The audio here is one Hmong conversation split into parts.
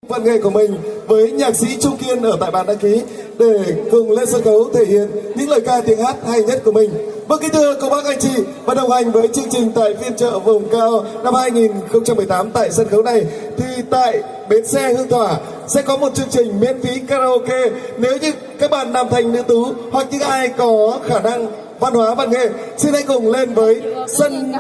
văn nghệ của mình với nhạc sĩ Trung Kiên ở tại bàn đăng ký để cùng lên sân khấu thể hiện những lời ca tiếng hát hay nhất của mình. Vâng, kính thưa cô bác anh chị, và đồng hành với chương trình tại phiên chợ Vùng Cao năm hai nghìn không trăm mười tám tại sân khấu này, thì tại bến xe Hương Thỏa sẽ có một chương trình miễn phí karaoke. Nếu như các bạn nam thanh nữ tú hoặc những ai có khả năng văn hóa văn nghệ, xin hãy cùng lên với sân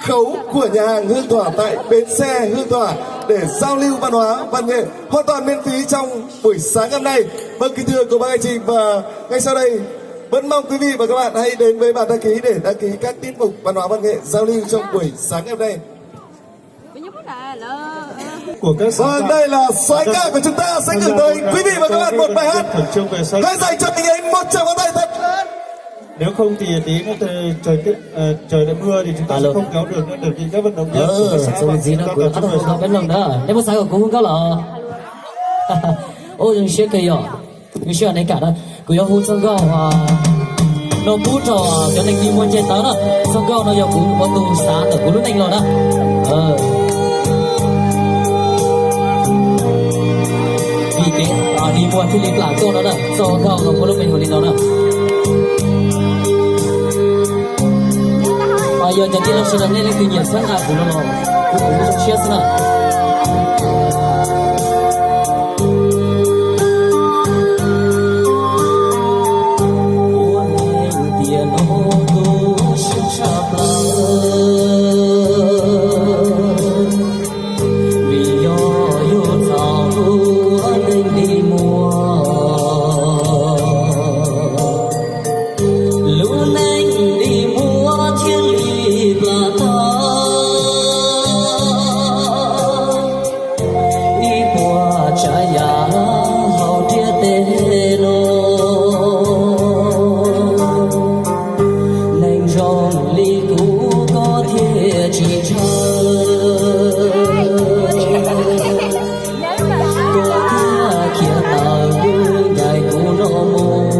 khấu của nhà hàng Hương Thỏa tại bến xe Hương Thỏa để giao lưu văn hóa văn nghệ hoàn toàn miễn phí trong buổi sáng ngày hôm nay. Vâng, kính thưa cô bác anh chị, và ngay sau đây vẫn mong quý vị và các bạn hãy đến với bàn đăng ký để đăng ký các tiết mục văn hóa văn nghệ giao lưu trong buổi sáng ngày hôm nay. Vâng, đây là soái ca của chúng ta sẽ gửi tới quý vị và các bạn một bài hát. Hãy dành cho anh ấy một tràng pháo tay thật lớn. Nếu không thì tí nữa trời, trời tiết, ờ, trời lại mưa thì chúng ta sẽ không kéo được nữa, để vì các vận động viên của các xã Alo, txuas ntxiv no kuv rov qab tau hu nkauj peb mloog na. Nej muaj xav kom kuv hu nkauj los? Ua zoo siab kawg yom. Zoo siab nej kam na. Kuv yuav hu txoj nkauj no pub rau cov neeg muaj ncej tawv na. Txoj nkauj no yog kuv ua tus xav ntawm kuv lub neej los na. Vim kev dig muag thiaj li plam tuaj no na. Txoj nkauj no muaj lub npe hu li no na. Yog cov tij laug sawv daws nej leej twg nyiam txhawb nqa kuv no los kuv kuv zoo siab xwb na. Ua neeg tiam no tu siab tshaj plaws, vim yog yus txhaum ua neeg dig muag. Lub neej dig muag thiaj li plam tag ib puas tsav yam hauv ntiaj teb no. Neeg zoo li kuv koj thiaj tsis ntshaw. Koj thiaj khiav tawm ncaim kuv no mus.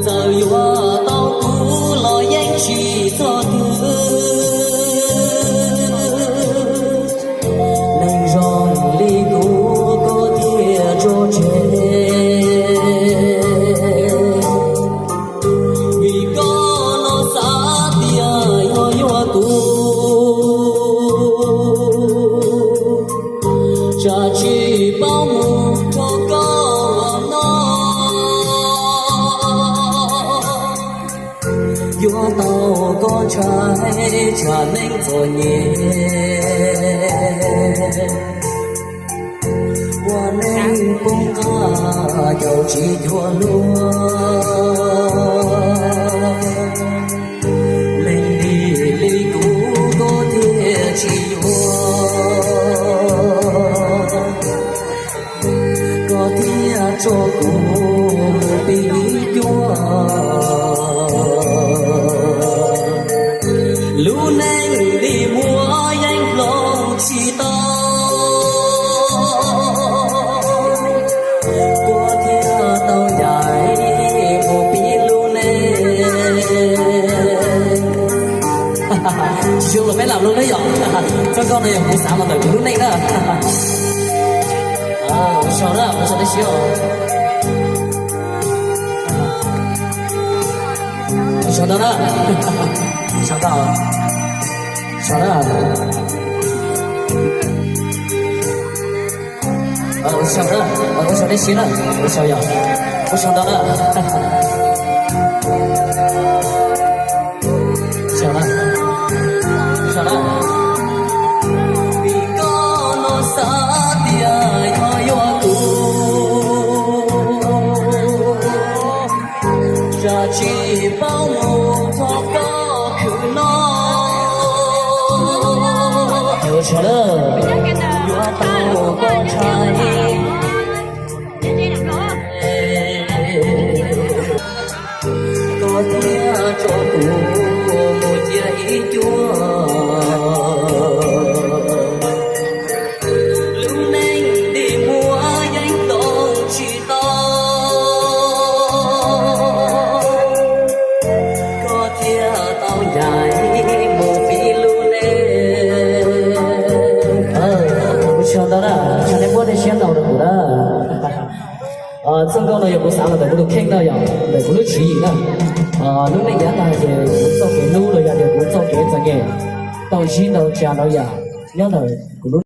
Txawm yuav tau kuv los yeej tsis txog twg. Neeg zoo li kuv koj thiaj tso tseg. Vim koj los xav tias yog yuav kuv, tsam tsis paub mus rau koj ua no. Yuav tau koj ntshai tsam neeg txom nyem, ua neeg poob qab caum tsis cuag luag. Neeg dig li kuv koj thiaj tsis yuav, koj thiaj tso kuv mus pib cuag. Lub neej dig muag yeej hloov tsis tau, koj thiaj tau ncaim mus pib lub neej. Tsis zoo los peb lam lub neej yom. Txoj nkauj no yog kuv xav los ntawm kuv lub neej na. Ua tsaug na, ua tsaug nej siab os. Ua tsaug ntau na. Ua tsaug ntau. Ua tsaug na. Ua tsaug na, ua tsaug nej siab na, ua tsaug yom, ua tsaug ntau na. Ua tsaug na, ua tsaug na. Vim koj los xav tias yog yuav kuv, tsam tsis paub mus txog koj khwv no. Ua tsaug na. Yuav tau koj ntshai, koj thiaj tso kuv mus cia ib cuag. Lub neej dig muag yeej hloov tsis tau, koj thiaj tau ncaim mus pib lub neej. Na, tsam nej muab nej siab ntau rau kuv na. Txoj nkauj no yog kuv xav los ntawm kuv tus kheej na, yog ntawm kuv lub tswv yim na. Lub neej yav tag ces kuv txoj kev hlub los yog tias kuv txoj kev txom nyem tau ntsib ntau tsav ntau yam nyob ntawm kuv lub